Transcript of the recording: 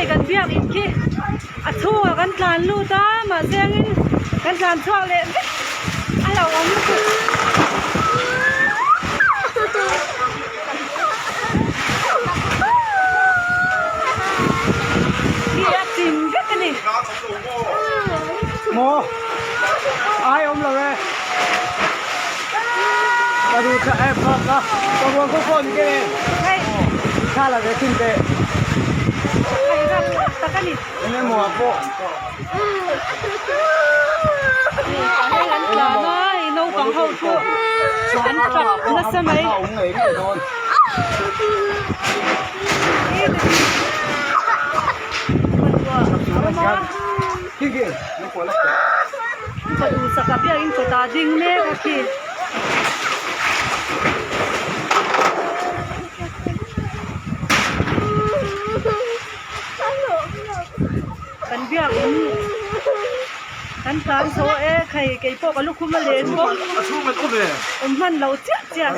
Hei kan biak in khi a chhungah kan tlan lut a mahse angin kan tlan chhuak leh vek a hlauhawm lutuk. Khi a chim vek a ni. Maw ai awm lo e ka duh tha em ka ka ka ruang khaw khaw ni ke Hei thla la ve thin teh hei ram thlak tak a ni. Eng emaw ah pawh Hei an tlan a hei naupang ho chu an tap nasa mai. A awm ngei ngei dawn. Ka duhsak a biakin kawtah ding mek a khi. Kan biakin kan tlan zo e khai keipawh ka lukhum a len bawk awm hman lo chiah chiah.